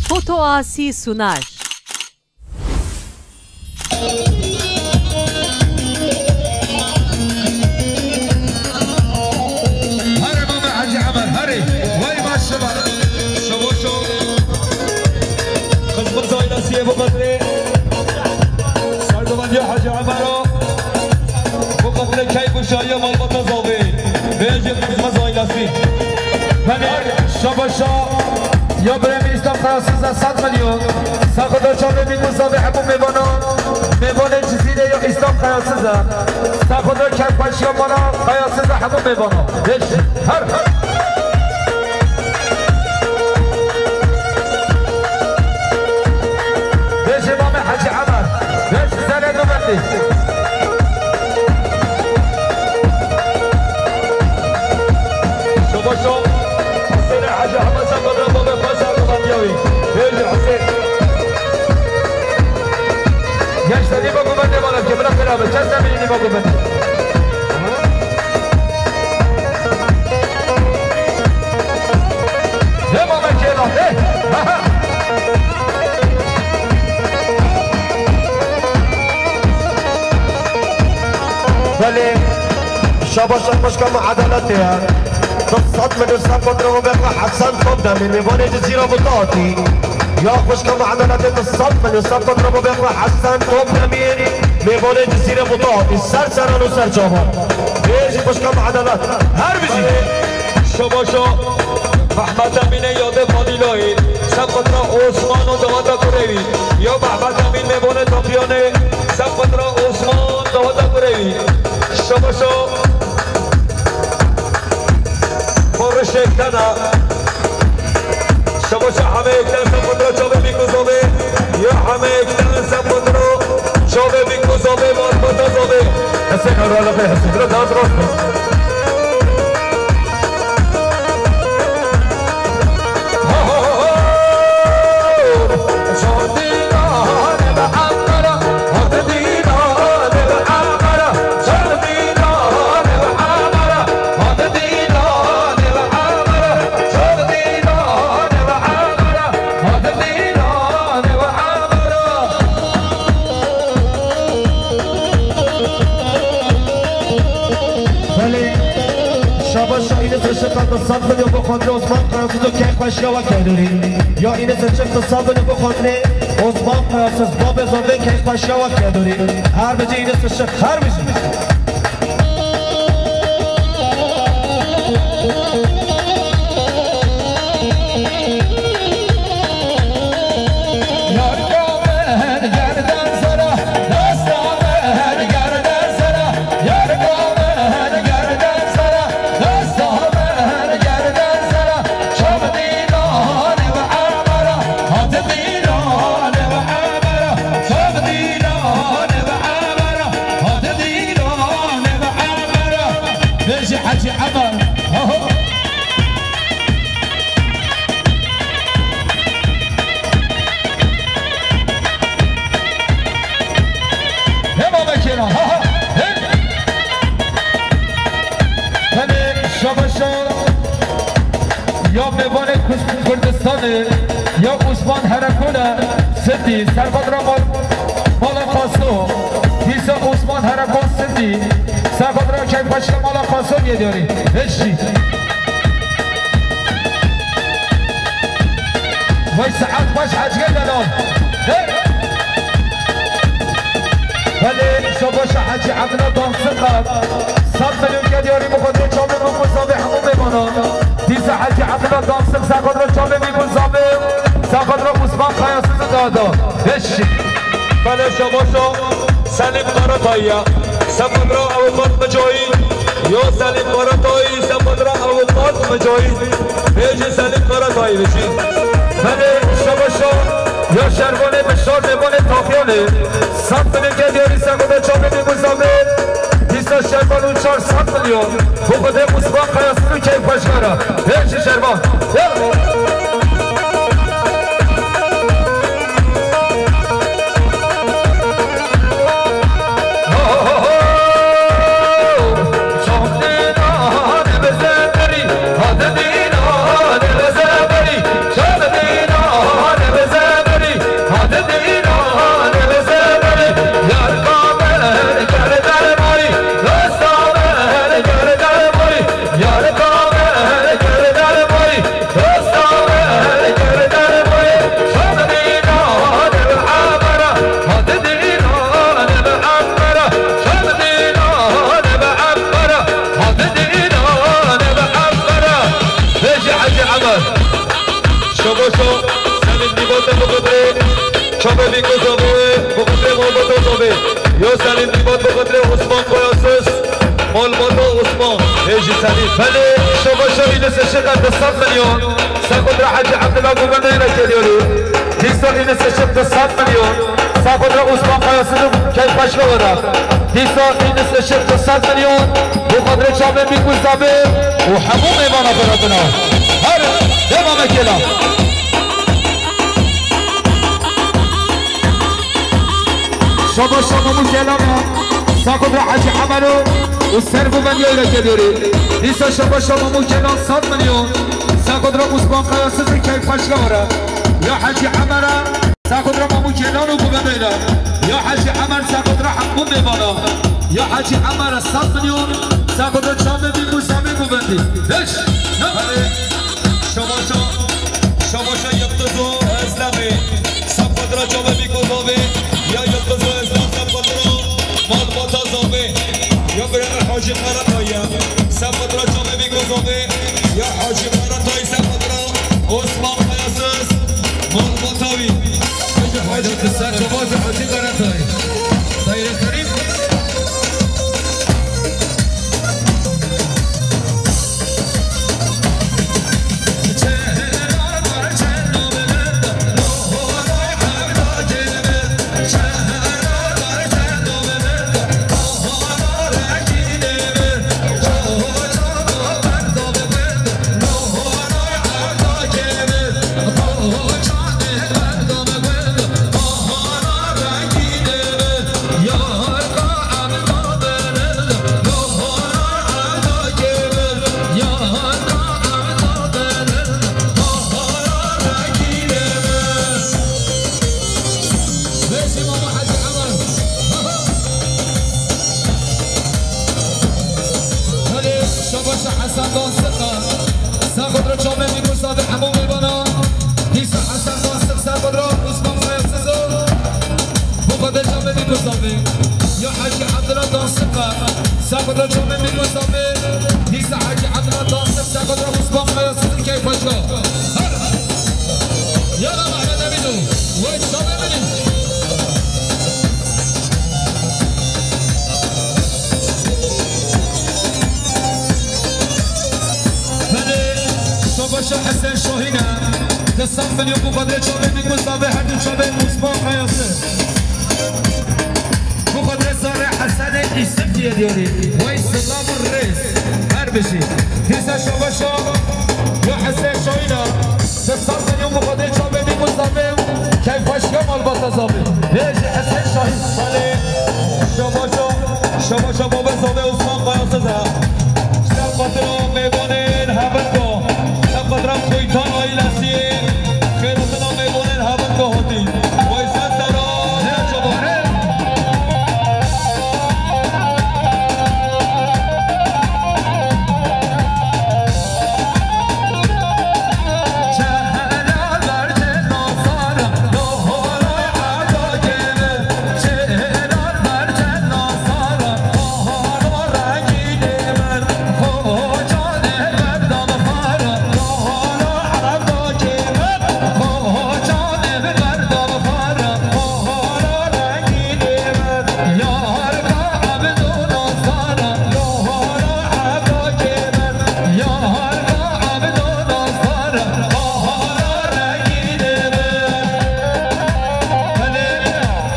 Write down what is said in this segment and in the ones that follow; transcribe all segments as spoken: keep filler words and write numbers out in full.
Foto Asi sunar. Herê Mame Hecî Emer, herê. Vay maşallah. Şevoşo. Xizmet ailesiye bu kadri. Serdivandiya Hecî Emer o. Bu kadri keyf û şahiya malbata zavê. Bêjin xizmet ailesi. Belê, şabaşa ya birê min Îslam Kayasiz e, sed milyon. Sexuda çavê min ku zavê hemû mêvanan. Mêvanê Cizîrê ya Îslam Kayasiz e. Sexuda keyfxweşiya mala Kayasiz e hemû mêvanan. Bêjin, her, her. Bêjin Mame Hecî Emer. Bêjin serê nûbetê. Şabaşo. Hüseyin'e Hacı Ahmet Sakat'la baba Fazla Kumandiyavi. Bêjin Hüseyin. Gençler, nîva gumende bana ki, bırak beraber. Kes de beni nîva gumende. Devam et, Ceylan, de. Aha. Belê, şabaşa xweşka me edaletê ye. Tu sed milyon sed kontrol ve Hesen Top Demir, mêvanê Cizîra Butati. Ya xweşka me edaletê, tu sed milyon sed kontrol ve Hesen Top Demir, mêvanê Cizîra Butati. Ser seran û ser çavan. Bêjî xweşka me edalet. Her bijî. Şabaşa Mehmet Emînê yadê Fadîlayê, sed qatra Osman û dawata kurê wî. Ya Mehmet Emîn mêvanê Tapîyanê, sed qatra Osman dawata kurê wî. Şabaşa Barış Ektena. Şabaşa hemê Ekten sed qatra çavê Bîk û Zavê. Ya hemê Ekten sed qatra çavê Bîk û Zavê, malbata Zavê. Hesên Erwalakê Hesên. Biraz daha biraz. Belê, şabaş şahînê seçiqan di sed milyon bixwendinê Osman Kayasiz û keyfxweşiya we kedorî. Ya înê seçiq di sed milyon bixwendinê Osman Kayasiz, babê zavê keyfxweşiya we kedorî. Her bijî înê seçiq, her bijî. Bêjî Hecî Emer. Ho, ho. Hema vekêra, ha, ha, he. Tenê şabaşa ya mêvanê Kus-, Kurdistanê ya Osman Herekole Sitî, serqadra mal-, mala Qaso. Dîsa Osman Herekol Sitî, serqadra keyfxweşiya mala Qaso yê diyarî. Hişî. Vay saet baş Hecî Delal. Hey! Belê, şabaşa Hecî Ebdullah Dansıka. Sed milyon ke diyarî bi xwedê çavê min ku zavê hemû mêvanan. Dîsa Hecî Ebdullah Dansık, serqadra çavê min ku zavê, serqadra Osman Kayasız dada. Beşî. Belê, şabaşa Selîm Karatayî ya. Serqadra Avukat Mücahit. Ya Selîm Karatayî, serqadra Avukat Mücahit. Bêjî Selîm Karatayî bêjî. Belê, şabaşa ya Şervanê Bişar, mêvanê Tafyanê. Sed milyon ke diyarî serqadra çavê min ku zavê. Dîsa Şervan û çar sed milyon. Bi xwedê Osman Kayasız û keyfxweşkara. Bêjî Şervan. Ya. Şabaşa Selîm Dîbat e, bi xatirê çavê Bîko Zavê, bi xatirê malbata Zavê. Ya Selîm Dîbat, bi xatirê Osman Kayasız, malbata Osman. Hêjî Selîm. Belê, şabaşa Yunus Işık e, du sed milyon. Ser xatirê Hecî Ebdullah Guvendê re keliyoruz. Dîsa Yunus Işık du sed milyon. Ser xatirê Osman Kayasız û keyf xweşka were. Dîsa Yunus Işık du sed milyon. Bi xatirê çavê Bîko Zavê û hemû mêvana xwe re dina. Her dema me kela. Şabaşa Mamû Kelana, Sakudra Hacı Emero û Servu Bendiyayla geliyor. Dîsa şabaşa Mamû Kelan sed milyon. Sakudra Osman Kayasız û keyf xweşka were. Ya Hacı Emera, Sakudra Mamû Kelan û Guvendeyla. Ya Hacı Emer, Sakudra Hakkun Bêbana. Ya Hacı Emer sed milyon. Sakudra çavê Bîko Zavê Guvendi. Beş. Ne? Şabaşa, şabaşa Yildizo Ezlemê. Ser xatirê çavê Bîko Zavê, ya Yildizo Ezlem, ser xatirê malbata Zavê. Ya birême Hacî Karatayê, ser xatirê çavê Bîko Zavê, ya Hacî Karatayê, ser xatirê Osman Kayasız, malbata wî. Hacî Karatayê, Hacî Karatayê. Dayre Kerîm. Şabaşa Hesen Dansıka, Sakudra çavê Bîko Zavê hemû mêvana. Dîsa Hesen Dansık, Sakudra Osman Kayasız û Muqaddes çavê Bîko Zavê. Ya Hacî Abdullah Dansıka, Sakudra çavê Bîko Zavê. Dîsa Hacî Abdullah Dansık, Sakudra Osman Kayasız û keyf xweşka. Yala Mehmet Emîn û wey çavê min. Belê, şabaşa Hesen Şahîn e. Di sed milyon Muqaddes çavê Bîko Zavê, her du çavê Osman Kayasız. Muqaddes Zarê Hesenê Îsiftiye diyarî. Wey silav û rêz. Her bijî. Dîsa şabaşa ya Hesen Şahîn e. Di sed milyon Muqaddes çavê Bîko Zavê. Keyf xweşka malbata Zavê. Hêjî Hesen Şahîn. Salê. Şabaşa, şabaşa bavê Zavê Osman Kayasız e. Ser xatira mêvanên hevinga. Ser xatira Xoytan aîlesî. Xêratina mêvanên hevinga hatî. Weysel Sera.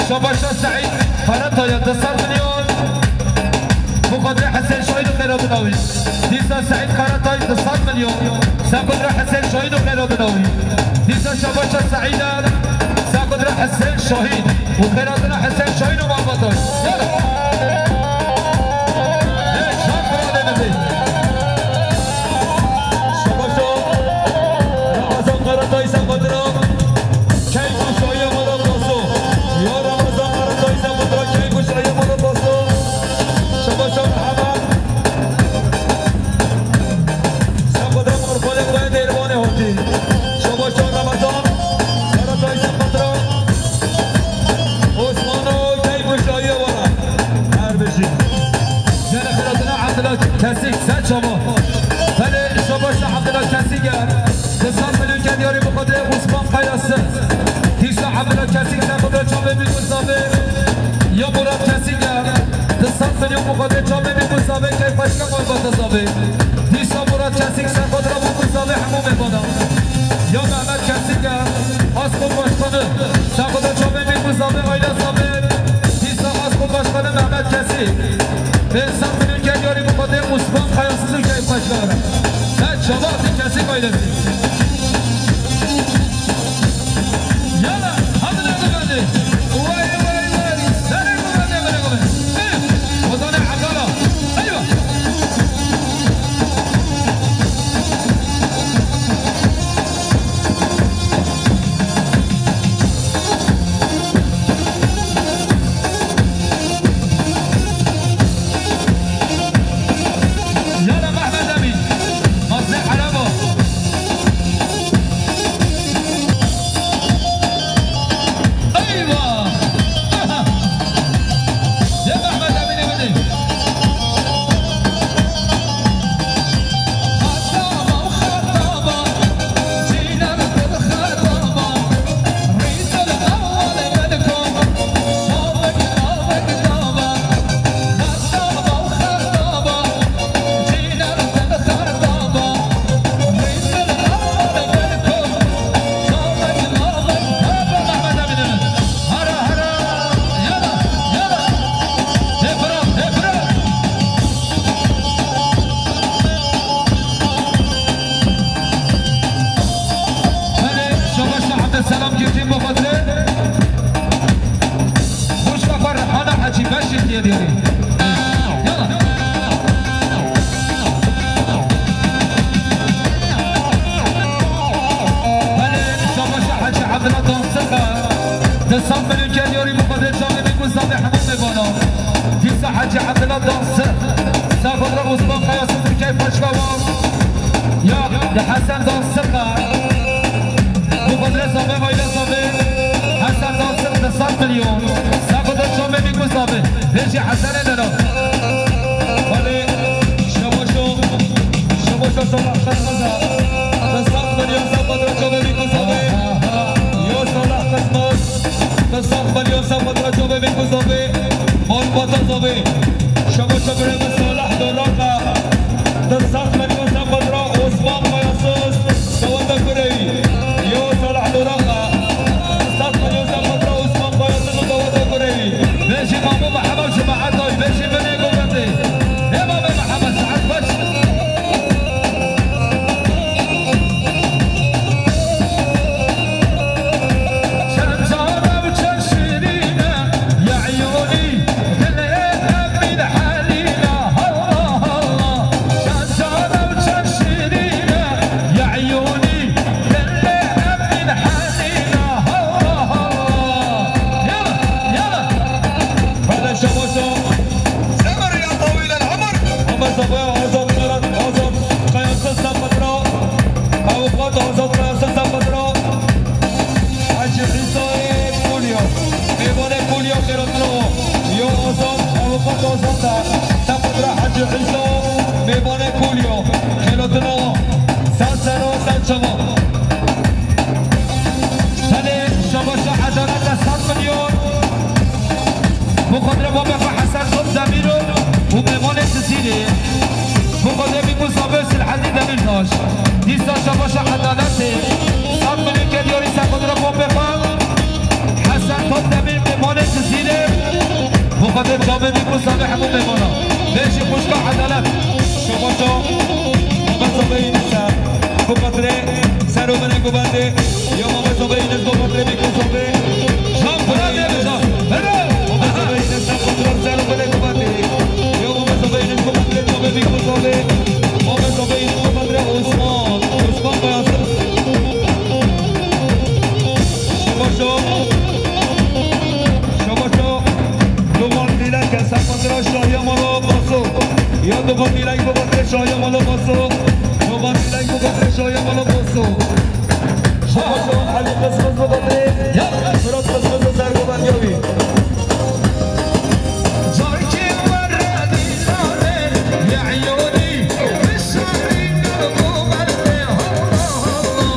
Şabaşa Seîd Karatayê, du sed milyon. Muqaddes Hesen Şahîn û xêratina wî. Dîsa Seîd Karatay, du sed milyon. Ser xatira Hesen Şahîn û xêratina wî. Dîsa şabaşa Seîd e. Ser xatira Hesen Şahîn û xêratina Hesen Şahîn û malbata wî. Yala. Hey, çar xira de bibe. Şabaşa Ramazan Karatay, ser xatira keyf û şahîya mala Baso. Ya Ramazan Karatay, ser xatira keyf û şahîya mala Baso. Şabaşa Mihemed. Ser xatira marxalê xwe Nêrvanê hatî. Şabaşa Ramazan Karatay, ser xatira Osman û keyf û şahîya were. Diyarî Muqadir Osman Kayası. Dîsa Ebdullah Kesik, Sekuda Çavê Bî Guzavê. Ya Murat Kesik e. Di sed milyon Muqadir Çavê Bî Guzavê, keyf xweşke malbata zavê. Dîsa Murat Kesik, Sekuda Bî Guzavê hemû mêvana. Ya Mehmet Kesik e. Askok Başkanı. Sekuda Çavê Bî Guzavê, aile zavê. Dîsa Askok Başkanı Mehmet Kesik. Pênc sed milyon ke diyarî Muqadir Osman Kayası zû keyf xweşke. Her çava di Kesik ailesi. Yala, hadi ne güvenli. Vay, vay, vay. Sene güvenli, bana güven. Ozan'ı Abdallah. Eyvah. Yala Mehmet Emin. Mazlum Arabo. Eyvah! Aha! Ya Mehmet Emin'i bilin. Belê, şabaş Abdulselam Gülçin Babadır. Hoş geldin Rihana Hacı, beş yıl diye diyor. Yala. Belê, şabaş Hacı Abdullah Dansıka. Di sed milyon ke diyarî Muqadir Çavê Bî Guzavê hemû mêvana. Dîsa Hacı Abdullah Dansık. Sekuda Osman Kayası zû keyf xweşke. Ya, di Hesen Dansıka. Muqadir Zavê, aile zavê. Hesen Dansık di sed milyon. Sekuda Çavê Bî Guzavê. Bêjî Hesenê dera. Belê, şabaşo, şabaşo Salah Qizmaz e. Di sed milyon Sekuda Çavê Bî Guzavê. Yo Salah Qizmaz. Di sed milyon Sekuda Çavê Bî Guzavê. Malbata zavê. Şabaşo birê min Salah Doraq e. Di sed milyon Sekuda Osman Kayasız. Daweta kureyî. Yo Salah Doraq e. Di sed milyon Sekuda Osman Kayasız û daweta kureyî. Bêjî Mamo Mihemed, cemaet dayî, bêjî binê govendê. Ê Mamê Mihemed, saet xweş. Çend cara û çend şirîne, ya eyûnî, dilê Emîn Helîle. Allah Allah. Çend cara û çend şirîne, ya eyûnî, dilê Emîn Helîle. Allah Allah. Yala, yala. Hele şabaşo. Emir ya tawîl el emir. Ama sabaya Azad Karan, Azad Kayasız Sapatra. Avukat Azad Kayasız Sapatra. Hacı Hüseyin Kulyo. Meyvane Kulyo Kırıklı. Yo Azad, avukat Azad da. Sapatra Hacı Hüseyin. Meyvane Kulyo. Kırıklı. Sen sen o, sen çabuk. Hadi şabaşa adalet de sat milyon. Muqadre Babeka Hesen Top Demîrol û mêvanê Cizîrê. Muqadre Bî Guzavê Silhedî Demîrtaş. Dîsa şabaşa edaletê. Sed milyon ke diyarî Sekuda Babeka Hesen Top Demîr mêvanê Cizîrê. Muqadre Çavê Bî Guzavê hemû mêvana. Bêjî xwişka edalet. Şabaşa. Mehmet Zavê Yunus e. Muqadre Sero Binê Guvendê. Ya Mehmet Zavê Yunus, Muqadre Bî Guzavê. Şan Fırat Yavuz. Helal. Mehmet Zavê Yunus, Muqadre Sero Binê Guvendê. Ya Mehmet Zavê Yunus, Muqadre Çavê Bî Guzavê. Mehmet Zavê Yunus, Muqadre Osman. Osman Kayasız. Şabaşo. Şabaşo. Dogan Dilek, Sekuda Şahiya Mala Baso. Ya Dogan Dilek, Muqadre Şahiya Mala Baso. Dogan Dilek, Muqadre Şahiya Mala Baso. Şabaşo, Elî Qizmaz Muqadre. Ya. Murat Qizmaz Sergoban Yavî. Carkê werre dîsane, ya eyûnî, dişarî nirgo berde, Allah Allah.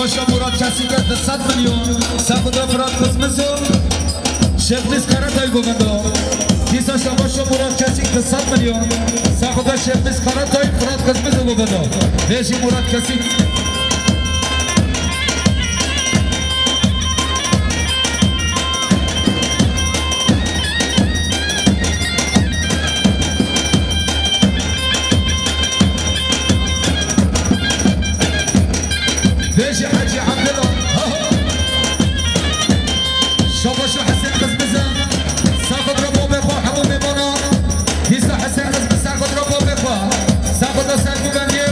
Şabaşo Murat Kesîk e, du sed milyon. Sexuda Fırat Kızmızı. Şevkiz Karatay govendo. Dîsa şabaşo Murat Kesîk, du sed milyon. Sexuda Şevkiz Karatay, Fırat Kızmızı govendo. Vêjî Murat Kesîk. Vêjî Hecî Abdullah. Şabaşo Hesen Kızmızı. Sexuda bobê xwe hemû mêmana. Dîsa Hesen Kızmızı sexuda bobê xwe. Sexuda serguvendiyê.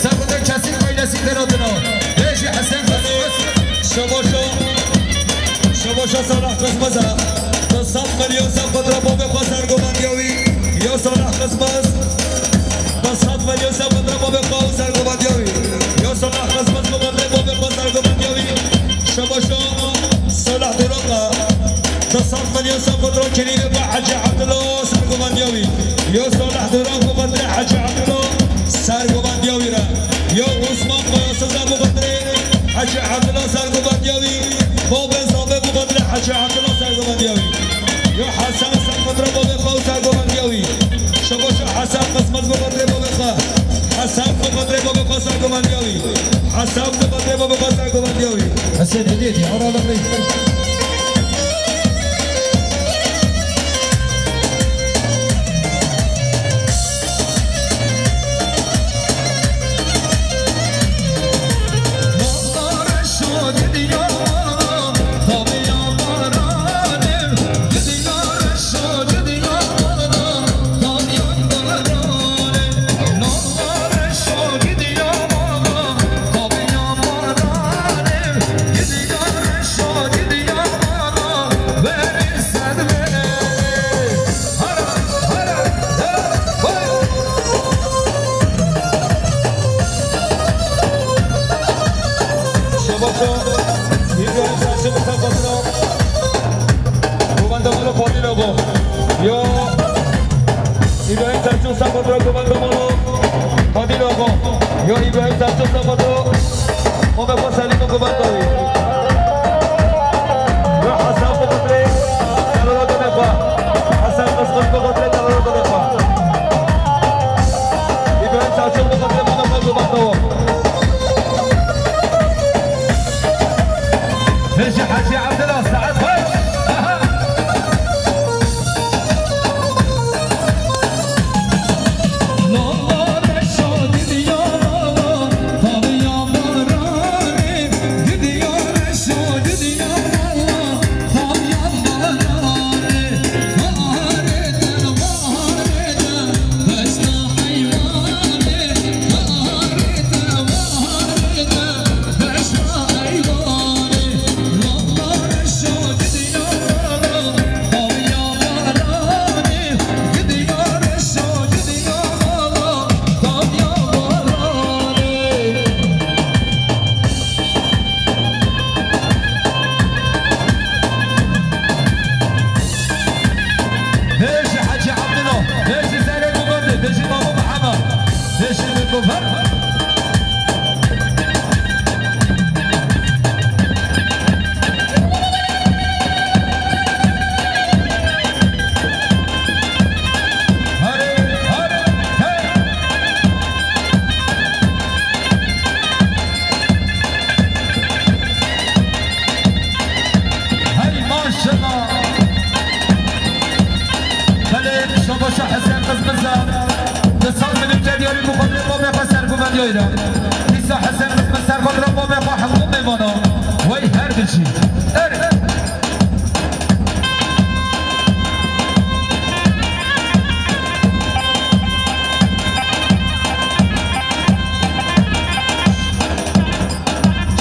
Sexuda Kesîk ailesî têradino. Vêjî Hesen Kızmızı. Şabaşo. Şabaşo Salah Kızmızı. Du sed milyon sexuda bobê xwe serguvendiya wî. Yo Salah Kızmızı. Du sed milyon sexuda bobê xwe serguvendiya wî. Yo Salah Kızmızı bobê xwe serguvendiya wî. Şabaşo Salah Duroka. Du sed milyon sexuda kirî ve Hecî Abdullah serguvendiya wî. Yo Salah Duroka bobê Hecî Abdullah serguvendiya wî re. Yo Osman Kayasız bobê Hecî Abdullah serguvendiya wî. Bobê Zabê bobê Hecî Abdullah serguvendiya wî. Yo Hesen Sexuda bobê xwe serguvendiya wî. Şabaşo Hesen Kızmızı bobê bobê xwe. Hesen bobê bobê xwe serguvendiya wî. Hesen bobê bobê xwe serguvendiya wî. Hesen hediye diye, ara lan bey. Şabaşo, İbrahim Selçuk Mustafa Tro. Komando Molo Fadil Ogo. Yo. İbrahim Selçuk Mustafa Tro, Komando Molo Fadil Ogo. Yo, İbrahim Selçuk Mustafa Tro. Ogo Selim Komando. Yo, Hasan Komando. Hasan Kızgın Komando. İbrahim Selçuk Komando. Hacı, Hacı Abdullah Saad Koç. Aha. Bêjî Hecî Abdullah, bêjî Zerê Mugandê, bêjî Mamu Mihemed, bêjî Mugandê. Hadi, hadi, hey! Hey, maşallah! Belê, şabaşa Hesen Kızmıza. Di sal min û çar yarî bi xwe bê babê xwe sergûvendiyayî re. Dîsa Hesen Kızmız ser xwe dira babê xwe hemû mêvana. Wey her bijî. Er.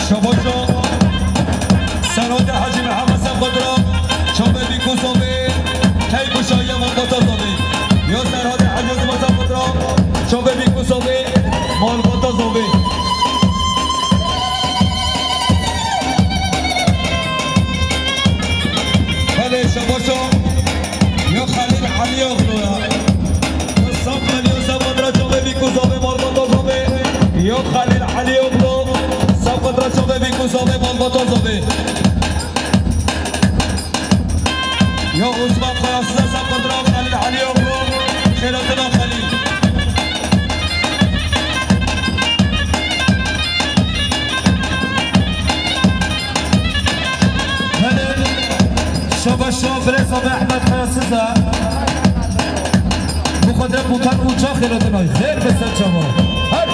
Şabaşo, Serhatê Hecî Mihemed Sefqatra, çavê Bîkû Zavê, key ku şahiya malbata Zavê. Ya Serhatê Hecî Mihemed Sefqatra, çavê Bîkû Zavê, malbata Zavê. Belê, şabaşo. Yo Xelîl Elîoglu ya. Saf Melî Sefqatra çavê Bîkû Zavê, malbata Zavê. Yo Xelîl Elîoglu, Sefqatra çavê Bîkû Ya Osman Kayas'la Sapıdra Halil Aliyoglu, Şeratina Halil. Hele şabaşa Brezame Ahmet Kayasıza. Bu kadar mutan uçak Şeratina. Xêr be ser çava. Her.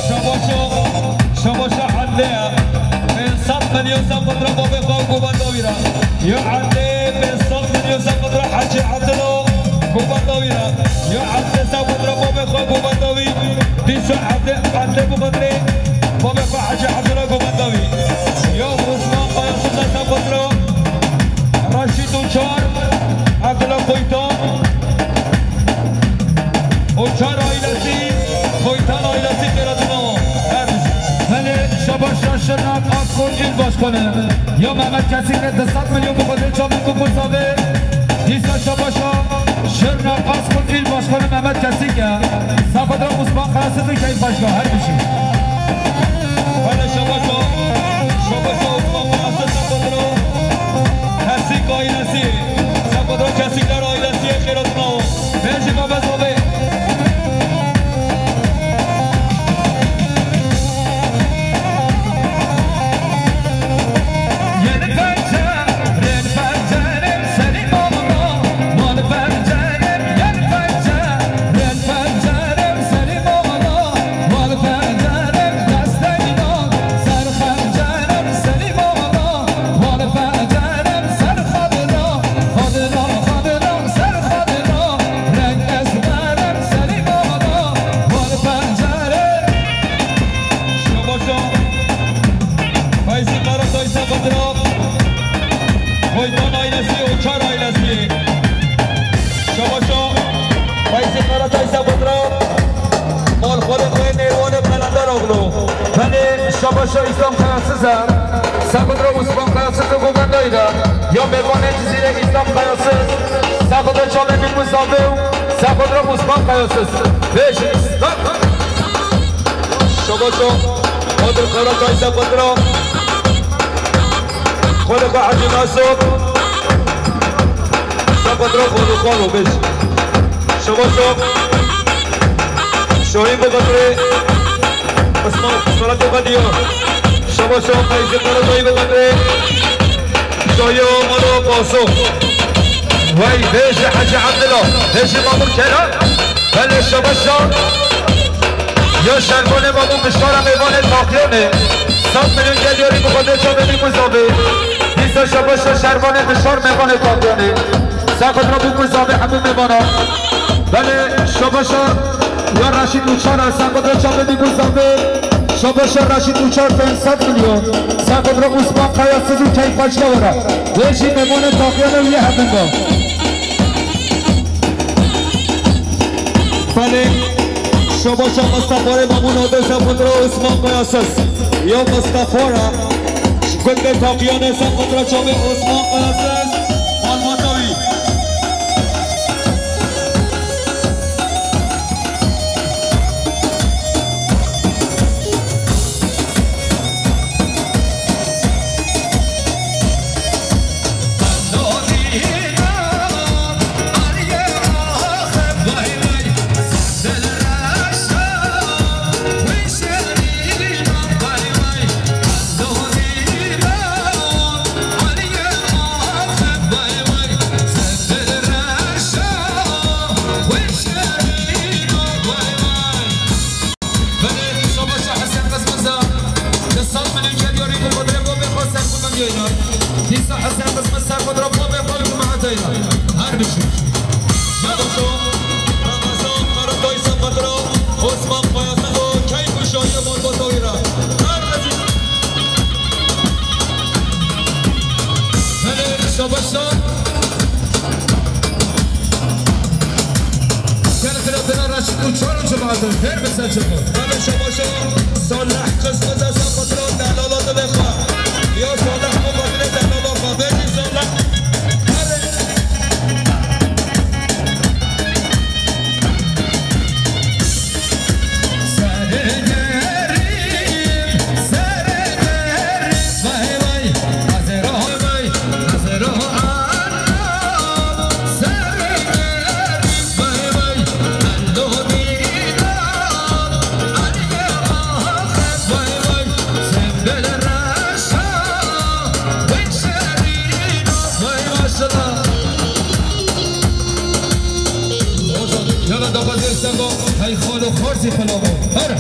Şabaşo, şabaşo Adliye. Pênc sed milyon Sapıdra babê xwe guban dawî ra. Yo Adliye, pênc sed milyon Sapıdra Hacı Abdullah guban dawî ra. Yo Adliye Sapıdra babê xwe guban dawî. Dîsa Adliye, Adliye bu kadrê babê xwe Hacı Abdullah guban dawî. Yo Osman Kayasıza Sapıdra. Reşîd Uçar, Abdullah Koytan, Uçar ailesi, Koytan ailesi Kêratina. Her Hele şabaşa Şırnak Askon İl Başkanı ya Mehmet Kesik de sed milyon bu kadar çabuk bu kursavê. Dîsa şabaşa Şırnak Askon İl Başkanı Mehmet Kesik ya. Sapıdra Osman Kayasız bir keyif başka her bir şey. Hele şabaşo, şabaşo Osman Kayasız Sapıdra. Kesik ailesi, Sapıdra Kesikler ailesi Kêratina. Bêjî Mehmet abi. Şabaşo. Feyzi Karatay Sapıdra. Koytan ailesi, Uçar ailesi. Şabaşo. Feyzi Karatay Sapıdra. Mal xwedê xwe nêrwanê Qelenderoglu. Belê şabaşo İslam Kayasız e. Sapıdra Osman Kayasız û govendayî de. Ya mêvanê Cizîrê İslam Kayasız. Sapıdra Çalê Bîmû Zavê û Sapıdra Osman Kayasız. Bêjin. Şabaşo, Qadir Karatay Sapıdra. Xwedê xwe Hecî Nasir. Sapıdra xwedê xwalo bêj. Şabaşo. Şahîn Bixatirê. Isma-, Ismalatê Xediya. Şabaşo, Feyzê Karatayî Bixatirê. Şahiya Mala Paso. Wey, bêje Hecî Ebdila. Bêje Mamû Kera. Belê şabaşa. Ya şervanê Mamû Bişara mêvanê Taqyanê. Sed milyon gel yarî bi xwedê çavê bî ku zavê. Dîsa şabaşa şervanê Bişar mêvanê Taqyanê. Saqet ra bû ku zavê hemû mêvana. Belê şabaşa ya Reşîd Uçar e, saqet ra çavê bî ku zavê. Şabaşa Reşîd Uçar pênc sed milyon. Saqet ra Usman Kayasız û Keyf Başka were. Vê jî mêvanê Taqyanê û yê hevin da. Belê, şabaşa Mistefayê Mamûn Adê Sefindra Osman Kayasız. Ya Mistefa ra, ji gundê Taqiyanê Sefindra çavê Osman Kayasız, malbata wî. Dîsa Hesen qismet ser xwe dira babê xwe li cemaetê ye. Her biçûk. Sabato, Ramazan, Karadaysa Qadra, Osman Kayasız o, keyf û şahiyê malbata wî re. Her ezîz. Belê, şabaşa. Gelek re dina Reşîd û çar û cemaetin. Her bi ser çi xwe. Belê, şabaşa. Salih qismet ser Qadra, delala divê xwe. Ya Salih, bu Qadrê delala xwe. Bêjî Salih. Yala daxwazê Sego, hey xalo xarzî xwe lavo. Her.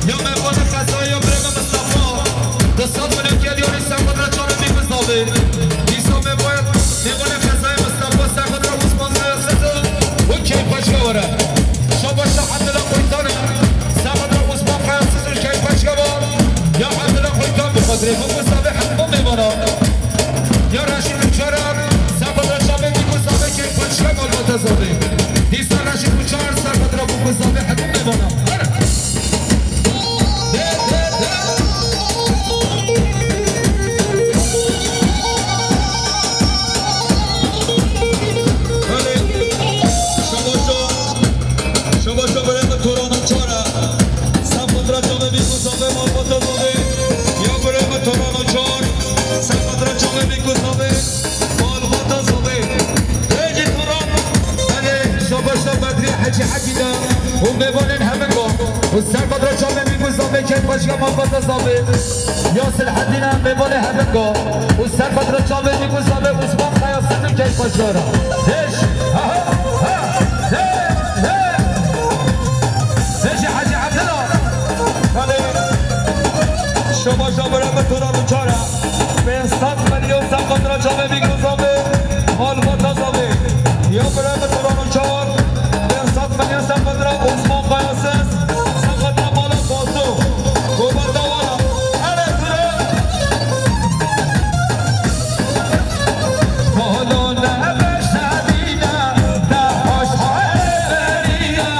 Ya me vane xezaya birê me Mistefa. Di sed milyon gel yarî ser xwe re çarê bî bizavê. Dîsa me vane, me vane xezaya Mistefa ser xwe re Osman Kayasız û keyf xweşke were. Şabaşa Abdullah Koytan e. Ser xwe re Osman Kayasız û keyf xweşke wa. Ya Abdullah Koytan bi xatirê xwe bizavê hemû mêvana. Ya Reşîd Uçar e. Ser xwe re çavê bî bizavê keyf xweşke malbata zavê. Dîsa Reşîd Uçar ser xwe re bû bizavê hemû mêvana. Belê, şabaşo, şabaşo birê min Toran û Çar e. Ser xwe re çavê bî ku zavê malbata zavê. Ya birê min Toran û Çar, ser xwe re çavê bî ku zavê. Malbata zavê. Hêjî Turan, belê, şabaşa Bedrî Hecî Hekî de û mêvanên hemin go. Û ser xwe re çavê bî ku zavê keyf xweşke malbata zavê. Ya Silhedîn e, mêvanê hemin go. Û ser xwe re çavê bî ku zavê Osman Kayasız û keyf xweşke were. Hêj, ha, ha, ha, hê, hê. Hêjî Hecî Ebdullah. Belê. Şabaşa birê min Turan û Çar e. Pênc sed milyon ser xwe re çavê bî ku zavê, malbata zavê. Ya birê min Turan û Çar, pênc sed milyon ser xwe re Osman Kayasız, ser xwe re mala Faso. Kometa wala. Erê Turan. Kolo ne beşerî ne, ne hoş hal berî ne.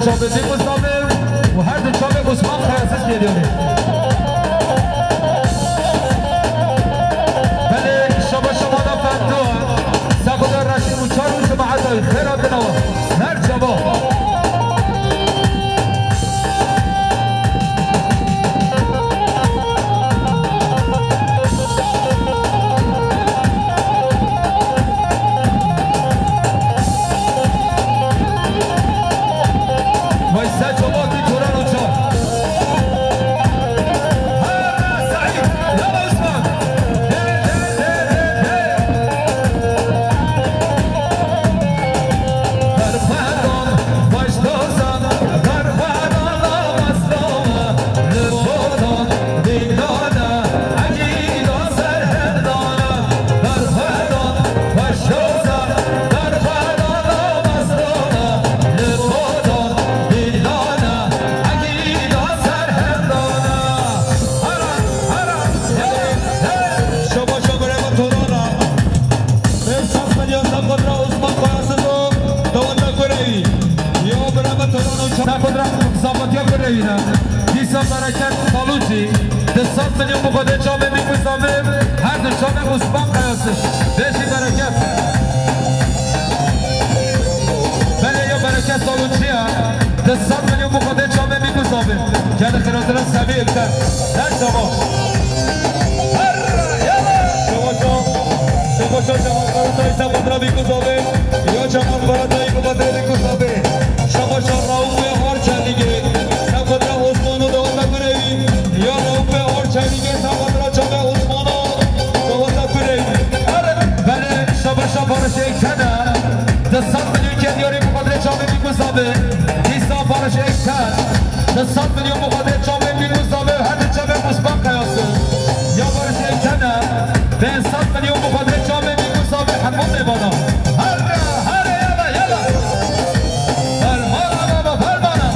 Çavê Bîk Mustafê û her du çavê Osman Kayasız geliyor. Belê, şaba şaba da fendo. Sekuda Reşîd Uçar û cemaeta xêr hatin awa. Her çava. Vay sen çoban bir Turan Uçar. Ha, Said, ya Osman. De, de, de, de, de. Darxwedan, baş dozan, darxwedan, la maslama, li bodan, dîndana, egîda serhildana, darxwedan, baş dozan, darxwedan, la maslama, li bodan, dîndana, egîda serhildana. Hara, hara, hey, hey. Şaba, şaba, rema torana. Pênc sed milyon Saqudra Osman Kayasız û dewleta Kureyî. Ya bireme Turan Uçar. Saqudra Saqudya Kureyî ne. Dîsa bereket Salûçî. Du sed milyon bu kadar çavê Bîk Mustafê. Her du çavê Osman Kayasız. Beşi bereket. Belê ya bereket Salûçî ya. Du sed milyon bu kadar çavê Bîk Mustafê. Geldi xêratira Semî Ilter. Her zaman. Şebaşo, şebaşo, şebaşo, Saqudra Bîk Mustafê, ya Cemal Karatayî, Bîk Mustafê. Şebaşo, Rauf ve Arçelik'e, Saqudra Osman'ı da onda görevi, ya Rauf ve Arçelik'e, Saqudra Çavê Osman'ı da onda görevi. Belê, şebaşo, barış ektene, du sed milyon kediyorî bu kadar Çavê Bîk Mustafê, dîsa barış ekten, du sed milyon bu kadar Çavê Bîk Mustafê, her du çavê Osman Kayasız. Ya barış ektene, pênc sed milyon bu kadar Çavê Bîk Mustafê, hemû mêvana. Herre, herre, yala, yala. Fermana baba, fermana.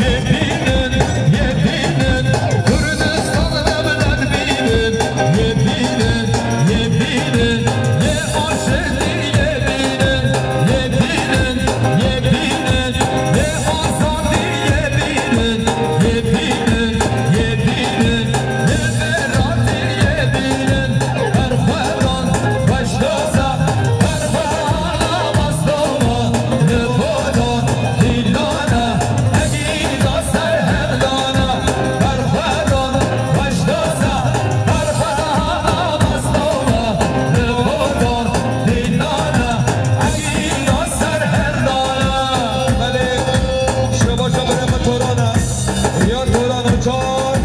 Yê bînin, yê bînin, Kurdistan ev derdbînin. Yê bînin, yê bînin, yê aştî yê bînin. Yê bînin, yê bînin, yê azadî yê bînin. Yê bînin, yê bînin, yê mêratî yê bînin. Berxwedan, weşdoza, berxwedana, maslama, li bodan, dîlana, egîda serhildana. Berxwedan, weşdoza, berxwedana, maslama, li bodan, dîlana, egîda serhildana. Belê, şebaşo bireme Turan e. Ya Turan Uçar,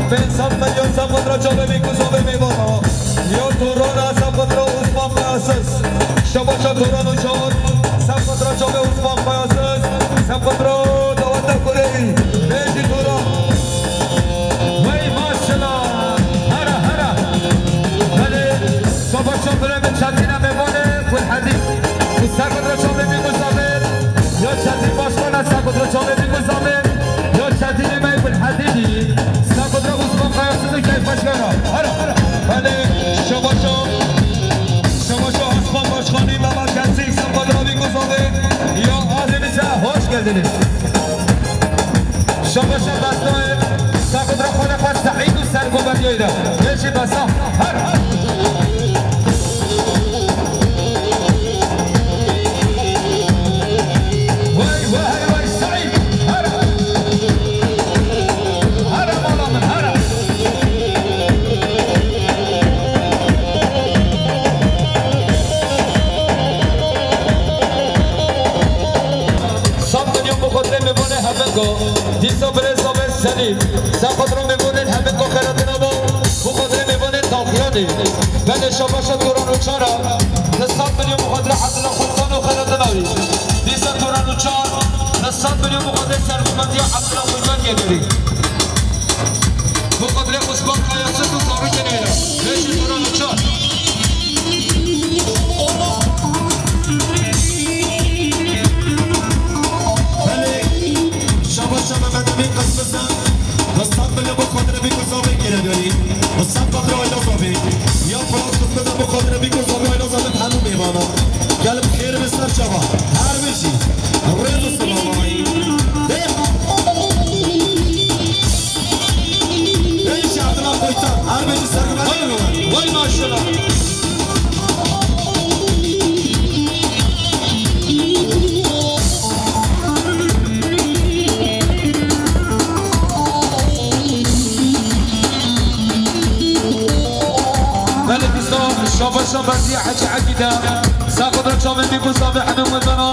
pênc sed milyon Saqudra Çavê Bîk Mustafê mêvana. Ya Turan e, Saqudra Osman Kayasız. Şebaşo Turan Uçar, Saqudra Çavê Osman Kayasız. Saqudra dewleta Kureyî. Bêjî Turan. Wey maşallah. Hera, hera. Belê, şebaşo bireme Çetîne mêvane, Gulhedî. Saqudra Çavê Bîk Mustafê. Ya Çetîn Başkan e, Saqudra Çavê Bîk Mustafê. Ya Çetînê me Gulhedî. Saqudra Osman Kayasız û Keyf Başkan e. Hera, hera. Belê, şebaşo, şebaşo Osman Başkanî, Mehmet Kesik, Saqudra Bîk Mustafê. Ya Azim ise hoş geldiniz. Şebaşo Bestoyê, Saqudra xwe ne xwe Seîd û Sergoberdiyoyê de. Bêjî Besa. Her, her. Wey, wey, wey, Seîd. Her. Her, mala min, her. Sed milyon bu xatirê mêvanê Hevengo. Dîsa birêz Amed Selîm. Sed xatirê mêvanê Hevengo xêratina bo. Bu xatirê mêvanê Dalxiyanê. Belê şebaşo Turan Uçar e. Sed milyon bu xatirê Abdullah Xulkan û xêratina wî. Dîsa Turan Uçar. Sed milyon bu xatirê serhilmetiya Abdullah Xulkan geliyorî. Bu xatirê Osman Kayasız û zarokên wê ne. Bêjî Turan Uçar. Belê, şebaşo Mehmet Emîn Qismizan, sed milyon bu xatirê Bîk Mustafê geliyorî. Sed xatirê Ayda Zobî. Ser çava. Her bijî. Rêz û silamayî. Dê. Dê jî Adila Koytan. Her bijî sergivan. Vay, vay maşallah. Belê dîsa şabaşa Bedriye Hecî Egîd e. Ser xwe de çavên bî ku zavê hemî wêdana.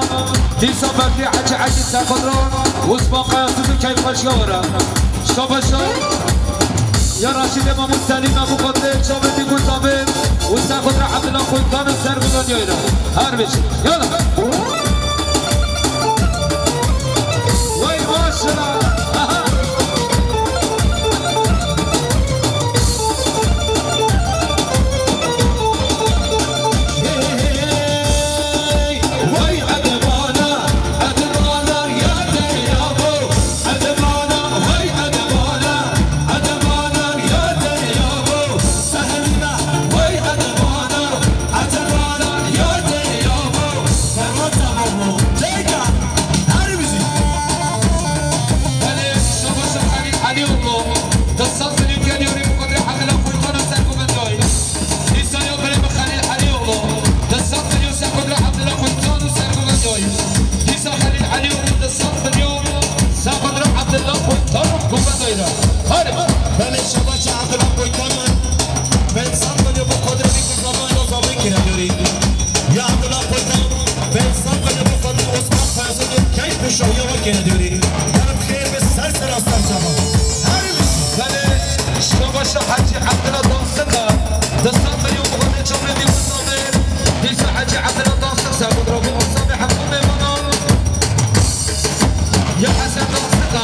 Dîsa Bedriye Hecî Egîd ser xwe de Osman Kayasîz û keyfxweşiya were. Şabaşa ya Reşîdê Mamû Selîm Ebû Xatirê çavên bî ku zavê û ser xwe de Ebdullah Koytan û ser bi Bedriye re. Her bijî. Yala. Wey maşallah. Aha. Belê, şabaş Xelîl Elîoğlu, du sed milyon geliyor bu kadar Abdullah Koytan'a sen bu kadar. Dîsa ya berê bi Xelîl Elîoğlu, du sed milyon ser xwe de Abdullah Koytan û ser xwe de. Dîsa Xelîl Elîoğlu, du sed milyon ser xwe de Abdullah Koytan û xwe de. Hadi. Belê şabaş Abdullah Koytan, pênc sed milyon bu kadar bir kutlamayla zaten kira diyor. Ya Abdullah Koytan, pênc sed milyon bu kadar Osman Kayasîz keyf û şahiya ve kira diyor. Yarın xêr ve ser ser astar çava. Her Belê, şabaşa Hecî Ebdila Dansika, du sed milyon bi xwe de çavê bî ku zavê. Dîsa Hecî Ebdila Dansik ser xwe de rabû ku zavê hemû mêvanan. Ya Hesen Dansika,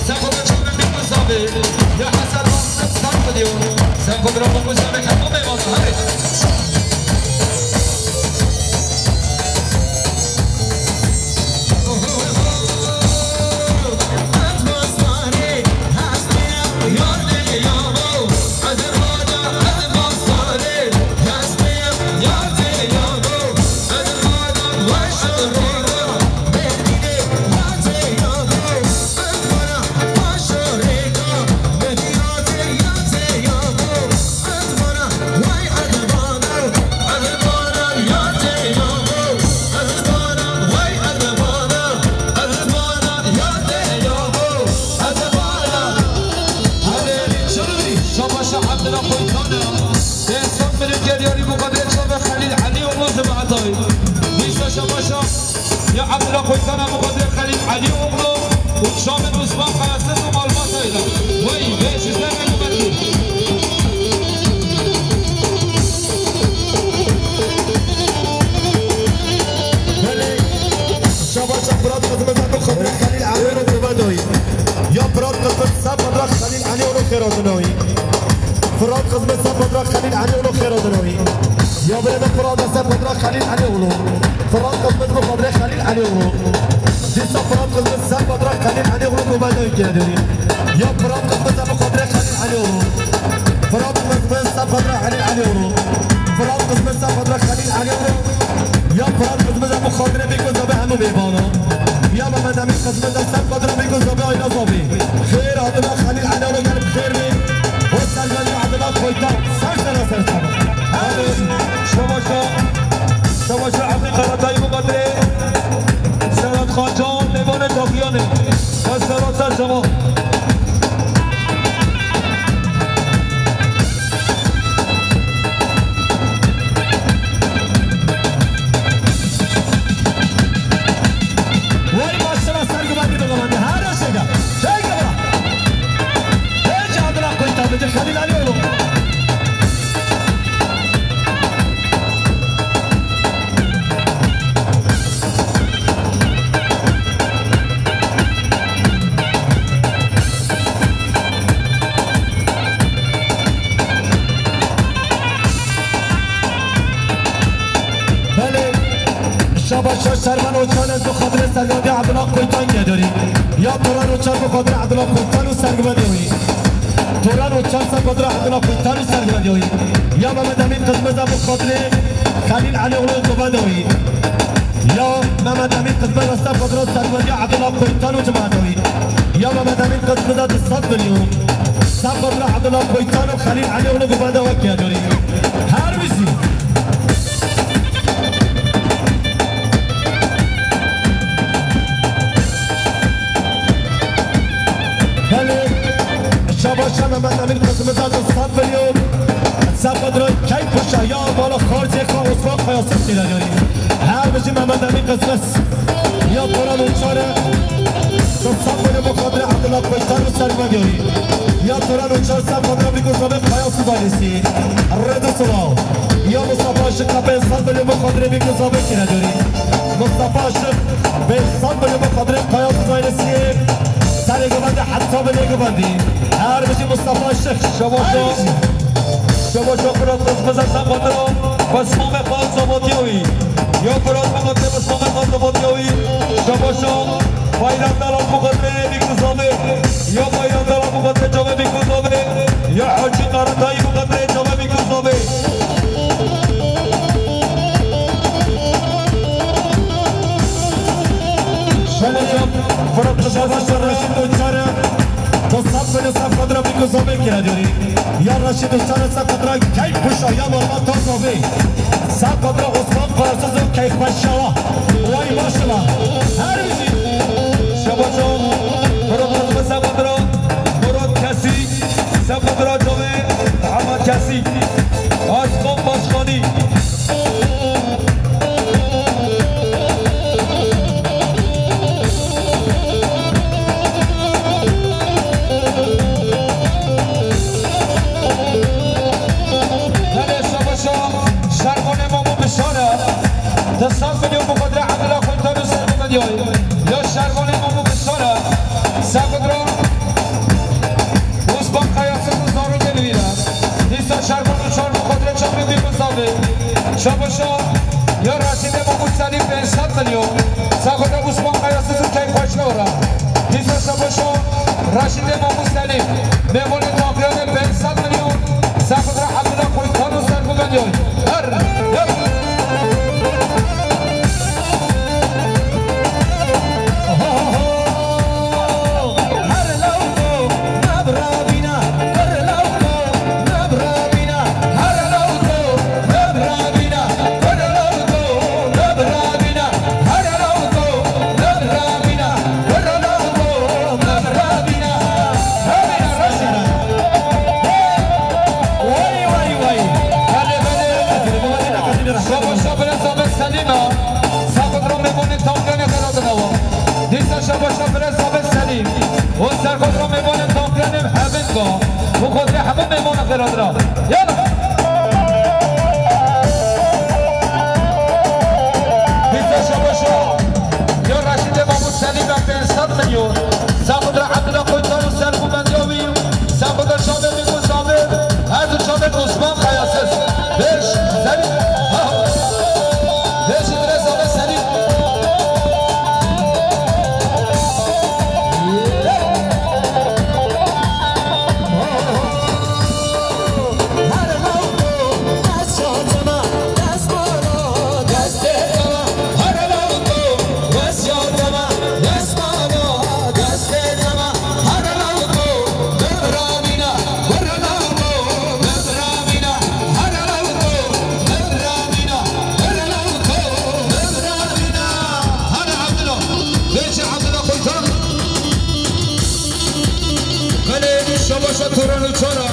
ser xwe de çavê bî ku zavê. Ya Hesen Dansik ser xwe de yo. Ser xwe de rabû ku zavê hemû mêvanan. Hadi. Şabaşa Abdullah Koytan'a. Destan benim geliyor bu kadar çabuk Halil Ali Oğlu Zıbatay. Dîsa şabaşa ya Abdullah Koytan'a bu kadar Halil Ali Oğlu. Û çavên Osman Kayasîz û malbatayla. Wey, beş yüz elli metre. Belê, şabaşa Firat Xizmet Ebû Xatirê Xelîl Elîoğlu Kubadoyî. Ya Firat Xizmet Seb Xatirê Xelîl Elîoğlu Xêradinoyî. Firat Xizmet Seb Xatirê Xelîl Elîoğlu Xêradinoyî. Ya berê de Firat Seb Xatirê Xelîl Elîoğlu. Firat Xizmet Ebû Xatirê Xelîl Elîoğlu. Dîsa Firat Xizmet Seb Xatirê Xelîl Elîoğlu Kubadoyî kira diyor. Ya Firat Xizmet Ebû Xatirê Xelîl Elîoğlu. Firat Xizmet Seb Xatirê Xelîl Elîoğlu. Firat Xizmet Seb Xatirê Xelîl Elîoğlu. Ya Firat Xizmet Ebû Xatirê bî ku zavê hemû mêvana. Ya Mehmet Emîn Xizmet Seb Xatirê bî ku zavê ayna zavê. Xêr Abdullah Xelîl Elîoğlu gelip xêr bî. O sergandî Abdullah Koytan. Ser sera ser sera. Şabaşa, şabaşa Ebdî Karatayî Kubadirê. Sedat Xancan, mêvanê Taxiyanê. Bes Sedat ser şema. Vay maşallah, sergi var gibi dolandı. Her şey de. Şey gibi. Hiç adına koy tabii ki Halil Ali oğlum. Belê, şabaş şaş Servan Oçan ez bi xatirê sergandî Abdullah Koytan kediyorî. Ya Turan Oçan bi xatirê Abdullah Koytan û sergivendî wî. Turan Oçan ser xatirê Abdullah Koytan û sergivendî wî. Ya Mehmet Emîn Qizmeza bi xatirê Xelîl Elî oğlu Kobanê wî. Mehmet Emîn qismeta sefqedra serweriya Abdullah Koytan û cemaeta wî. Ya Mehmet Emîn qismeta du sed milyon. Sefqedra Abdullah Koytan û Xelîl Elîoglu guvenda wek ya dorî. Her bijî. Belê, şabaşa Mehmet Emîn qismeta du sed milyon. Sefqedra Keypuşa ya mala xarcê xwe Osman Kayasız têde dorî. Her bijî Mehmet Emîn qismet. Ya Turan û Çare, sefqedra bi xatirê Abdullah Koytan û Serkan Yayî. Ya Turan û Çar sefqedra bi ku zavê Kayasız ailesi. Rêde Sula. Ya Mustafa Aşık pênc sed milyon bi xatirê bi ku zavê têde dorî. Mustafa Aşık pênc sed milyon bi xatirê Kayasız ailesi. Serê guvendê heta binê guvendî. Her bijî Mustafa Aşık. Şebaşo. Şebaşo Fırat Kızmıza sefqedra. Basmame Fazla Batyavi. Ya Fırat Mehmet Basmame Fazla Batyavi. Şebaşo. Bayramdar Abu Kadri Bikuzave. Ya Bayramdar Abu Kadri Cave Bikuzave. Ya Hacı Karatay Abu Kadri Cave Bikuzave. Şebaşo. Fırat Kızmıza Reşit Uçarı. Dostlar, böyle sefqedra Bikuzave kira diyoruz. Ya Reşit Uçarı sefqedra Keypuşa ya Marmara Tozovî. Sefqedra Osman Kayasız û Keyxweşawa. Vay maşallah. Her bijî. Şebaşo, Murat Osman sefqedra, Murat Kesî, sefqedra Cavê, Ahmet Kesî. Aslan Başkanî. Belê şebaşo, Şervanê Mamo Bişar e. Di sed milyon bi xatirê Abdullah Koytan û Serkan Yayî. Ya Şervanê Mamo Bişar e. Sefqedra Osman Kayasız û zarokê li wî re. Dîsa Şervan û Çar bi xatirê Çavê Bîkuzavê. Şebaşo ya Reşîdê Mahmûd Selîm pênc sed milyon. Sefqedra Osman Kayasız û Keyxweşawa re. Dîsa şebaşo Reşîdê Mahmûd Selîm. Mêvanê Taqiyanê pênc sed milyon. Sefqedra Abdullah Koytan û Serkan Yayî. Her, her. Şabaşo birêz Ahmet Selîm e. Sefqedra mêvanê Taqiyanê xêra dine we. Dîsa şabaşo birêz Ahmet Selîm. Û sefqedra mêvanê Taqiyanê Hemin ve. Bi xatirê hemû mêvanê xêra dine. Yala. Dîsa şabaşo ya Reşîdê Mahmûd Selîm e pênc sed milyon. Sefqedra Abdullah Koytan û Serkan Yayî. Sefqedra Çavê Bîkuzavê. Her du çavên Osman Kayasız. Beş, Selîm. Ha. Beş, Selîm. Belê şabaşa Turan û Çara.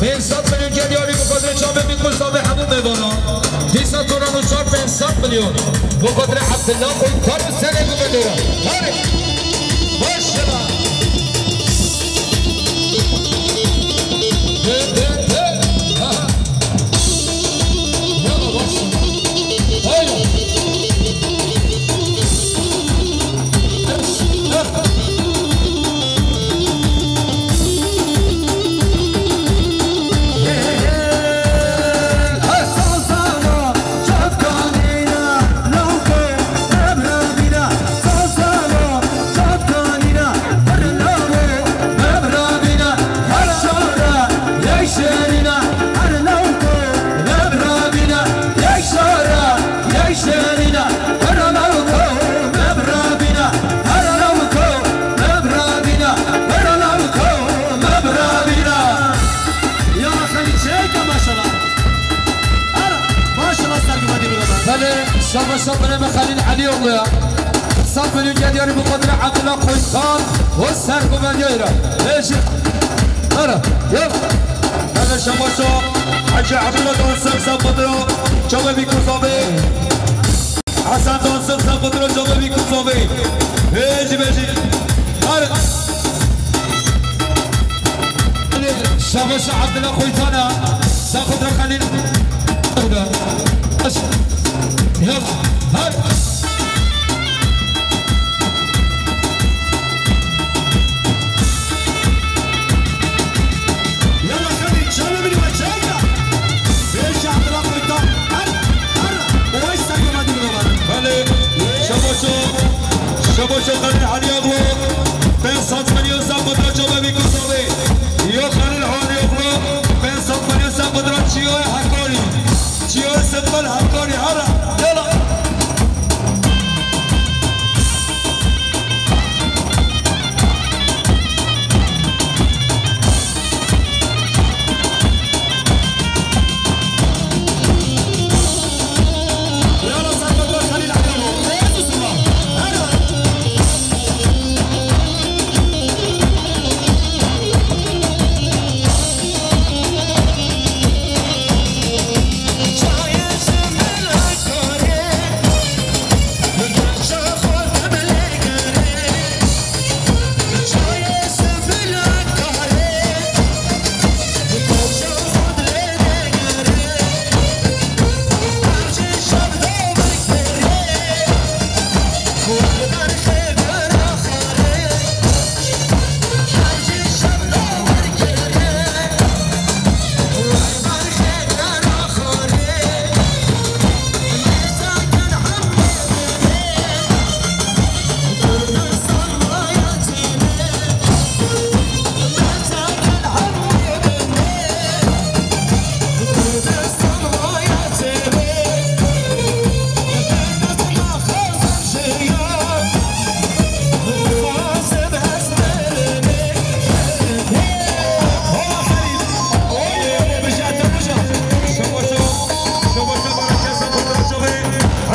Pênc sed milyon gel yarî bi xatirê çavê Bîkuzavê hemû mêvana. Dîsa Turan û Çar pênc sed milyon. Bi xatirê Abdullah Koytan û Serê Gumendora. Hadi. Başla. Dön, dön, dön. Aha. Yala başla. Haydi. Berê me Xelîl Elîoglu ya. Sed milyon gel yarî bi qudrê Abdullah Koytan û sergovendiya ira. Beşi. Ara. Yap. Hele şemaşo. Hacı Abdullah Dansık Sapıdro. Çabê Bîkûzavê. Hasan Dansık Sapıdro. Çabê Bîkûzavê. Beşi, beşi. Ara. Şabaş Abdullah Koytana, Sakıtra Halil. Yalla, hadi. Yalla Halil, çalın bir maçayla. Beş Abdullah Koytan. Hadi, hadi. Oy, sen yamadın mı var? Hadi. Şabaşo. Şabaşo Halil Halil Aglo. Pênc sed milyon Sapıdro Çabê Bîkûzavê. Yo Xelîl Elîoglu, pênc sed milyon Sapıdro Çiyoyê Hekarî. Çiyoyê Sapıdro Hekarî, hela, yala.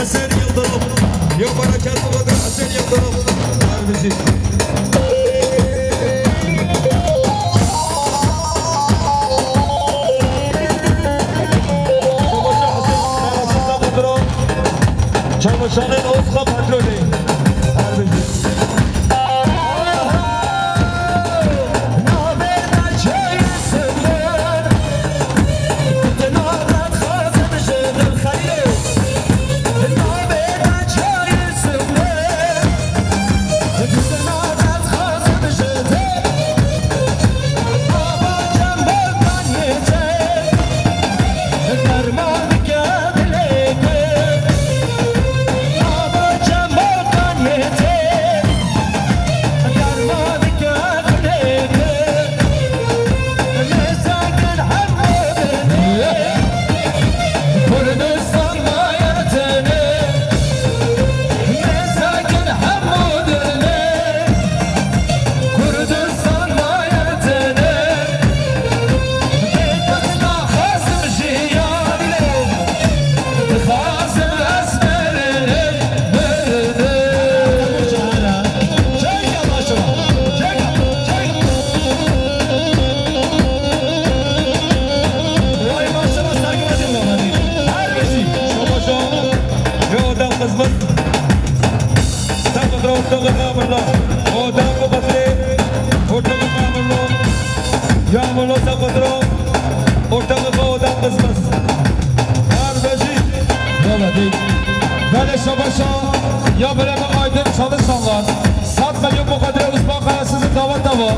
Hüseyin Yıldırım. Yok, bereketli kadar Hüseyin Yıldırım. Harbisi. Çamaşanên Oska patronê. Harbisi. Belê şabaşa ya birê min Aydın Çalışanlar. Sed milyon muqedre Osman Kayasız dawet dava.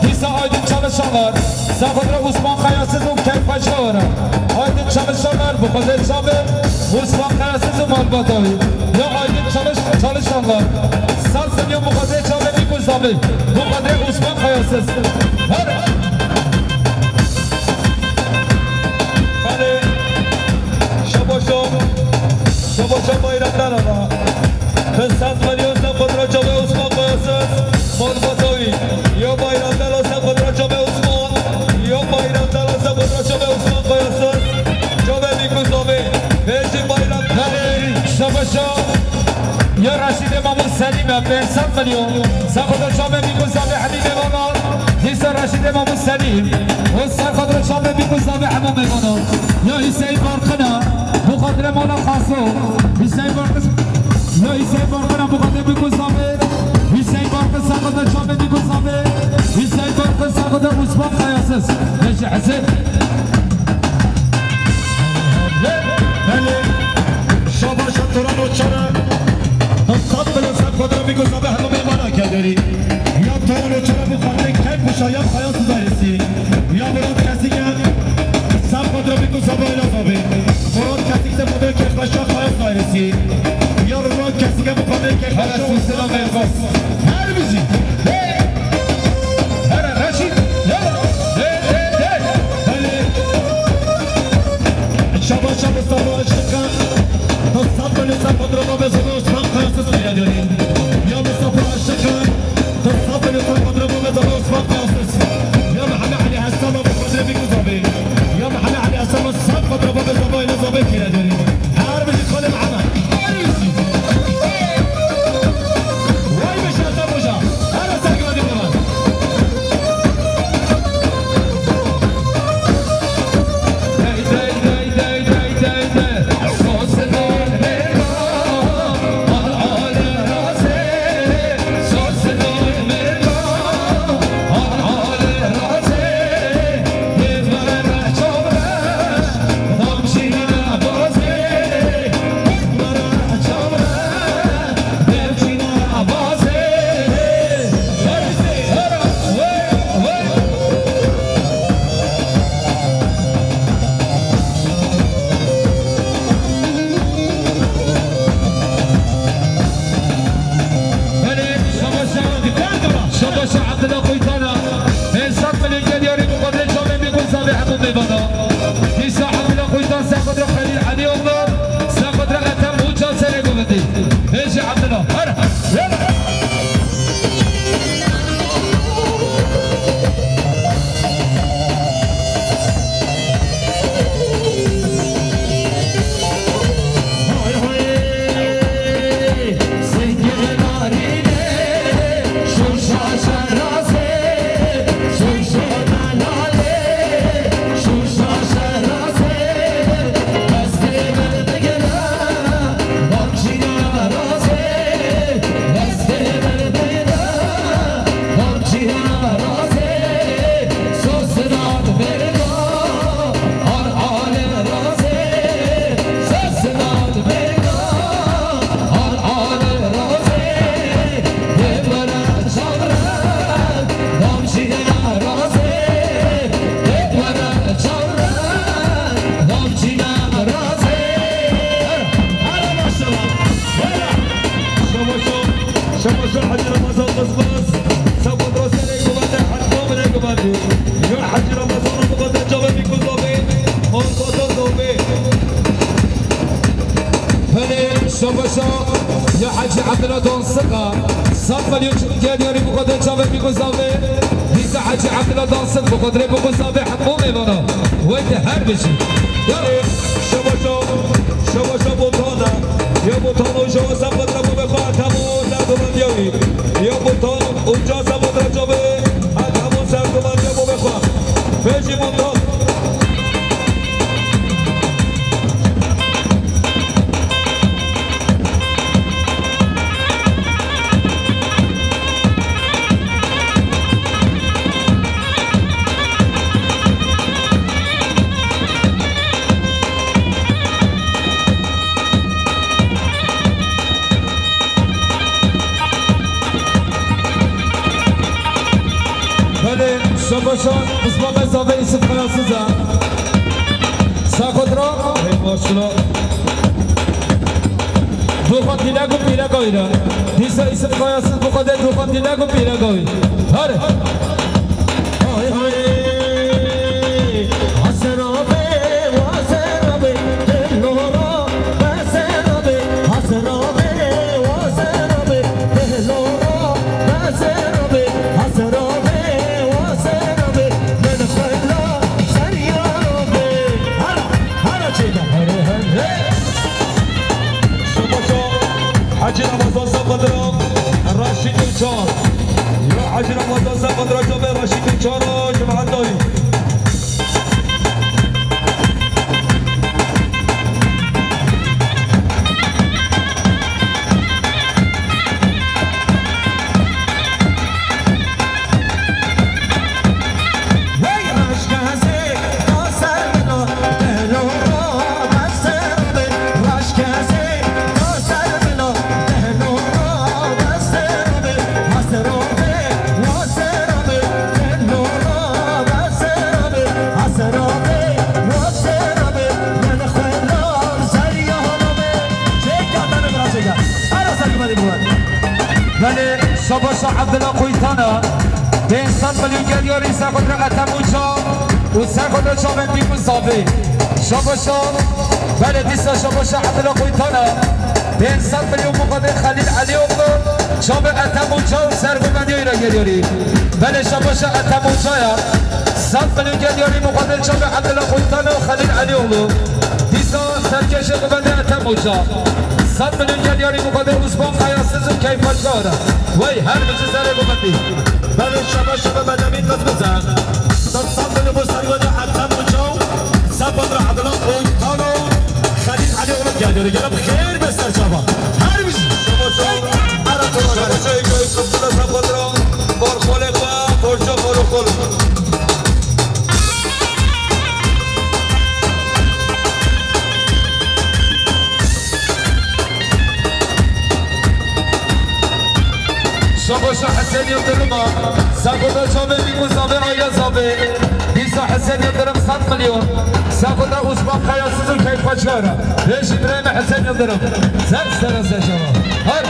Dîsa Aydın Çalışanlar. Sexotra Osman Kayasız û Keyf Paşa were. Aydın Çalışanlar, bu xwedê çavê Osman Kayasız û malbata wî. Ya Aydın Çalış-, Çalışanlar. Sed milyon bu xwedê çavê Nîkû Zavê. Bu xwedê Osman Kayasız. Her Hadi. Şabaşo. Şabaşo bayramlar ama. Kısat milyon sen fotoğraf çabı Osman Kayasız. Mol Batavi. Yo bayramlar o sen fotoğraf çabı Osman. Yo bayramlar o sen fotoğraf çabı Osman Kayasız. Çabı Nîkû Zavê. Hêjî bayram. Hadi. Şabaşo. Ya Reşîdê Mamû Selîm e, pênc sed milyon. Ser xwe de çavê bîk û zavê hemî mêvanan. Dîsa Reşîdê Mamû Selîm. Û ser xwe de çavê bîk û zavê hemû mêvanan. Ya Hüseyin Barkın e, bu xatirê mala Xaso. Hüseyin Barkın. Ya Hüseyin Barkın e, bu xatirê bîk û zavê. Hüseyin Barkın ser xwe de çavê bîk û zavê. Hüseyin Barkın ser xwe de Osman Kayasız. Neşe Hüseyin. Belê, şabaşa Turan û Çara. Sed milyon ser xwe de bîk û zavê hemû mêvana Kedirî. Ya Turan û Çara bu xatirê kek bu şaya Kayasız ailesi. Ya Murat Kesik e, ser xwe de bîk û zavê ile zavê. Murat Kesik de xatirê kek başa Kayasız ailesi. Ya Murat Kesik e bu xatirê kek başa Her bijî. Here Reşîd, yala. Hey, hey, hey. Belê. Şabaşa Mustafa Işık'a. Mustafa Işık'a fotoğrafa ve sana Osman Kayasız diye döneyim. Ya Mustafa Işık'a. Mustafa Işık'a fotoğrafa ve sana Osman Kayasız. Ya Muhammed Ali Hasan abi fotoğrafı kuzabı. Ya Muhammed Ali Hasan abi fotoğrafa ve sana Osman Kayasız. Her biri kalem ama. Her biri. Vay be Şehzad Hoca. Her sen güvendim bana. Belê, şabaşa, şabaşa Abdullah Koytana. Hesap milyon gel yarî bu kadar çavê bîk û zavê hemû mêvana. Dîsa Abdullah Koytan, Saqadra Xelîl Elî Omar, Saqadra Ethem Uca serê govendî. Hêjî Abdullah. Her. Şabaşo, Şabaşo Hacı Ramazan Kızmaz, Sabah Rosele Gubade, Hatta Bile Gubade. Ya Hacı Ramazan Gubade, Cabe Bikuzobe, Montoto Zobe. Belê, şabaşa ya Hacı Abdullah Donsika, sed milyon gel yarî bu kadar çavê bîk û zavê. Dîsa Hacı Abdullah Donsik bu kadar bîk û zavê hemû mêvana. Weke her bijî. Ya. Şabaşa, şabaşa Botana. Ya Botan uca sabah da bu befa tamam da duman yawi. Ya Botan uca sabah da çavê. Ha tamam sen duman ya bu befa. Feci Botan. Belê, şabaşa, Mustafa Zavê Yusuf Kayasız e. Saxotra. Hey, maşallah. Duxan dilek û pîrek ayre. Dîsa Yusuf Kayasız bu kadar duxan dilek û pîrek ayre. Hadi. Hay hay. Hasan abi, Hasan abi, Delora. Hacî Ramazan Sefandira, Reşîd Uçar. Ya Hacî Ramazan Sefandira, çavê Reşîd Uçar, cemaet dayî. Belê, şabaşa Abdullah Qoytana, pênc sed milyon gel yarî ser xwe re Ethem Uca û ser xwe re çavên Bîk û Zavê. Şabaşa, belê dîsa şabaşa Abdullah Qoytana, pênc sed milyon muqabil Xelîl Elîoglu, çavê Ethem Uca û ser xwe bendiyê re gel yarî. Belê şabaşa Ethem Uca ya, sed milyon gel yarî muqabil çavê Abdullah Qoytana û Xelîl Elîoglu. Dîsa serkêşê xwe bendê Ethem Uca. Sed milyon gel yarî muqabil Osman Kayasız û Keyf Hacar. Wey her bijî serê gumendî. Belê şabaş şabe bedemî qız bize. Sed milyon bo serwene Ethem Uca û Sefandira Abdullah Qoytana û Xelîl Elîoglu gel yarî. Gel bi xêr be ser çava. Her bijî. Şabaş şabe. Ara to. Şabaş şabe. Sefandira. Bor xolê xwe, bor xolê xwe. Şabaşa Hesen Yıldırım'a, Sakoda Çavê Bîk û Zavê Ayla Zavê, dîsa Hesen Yıldırım sed milyon, Sakoda Osman Kayasız û Keyf Kaçkara, Reşîd İbrahim Hesen Yıldırım, ser sera ser şava. Her.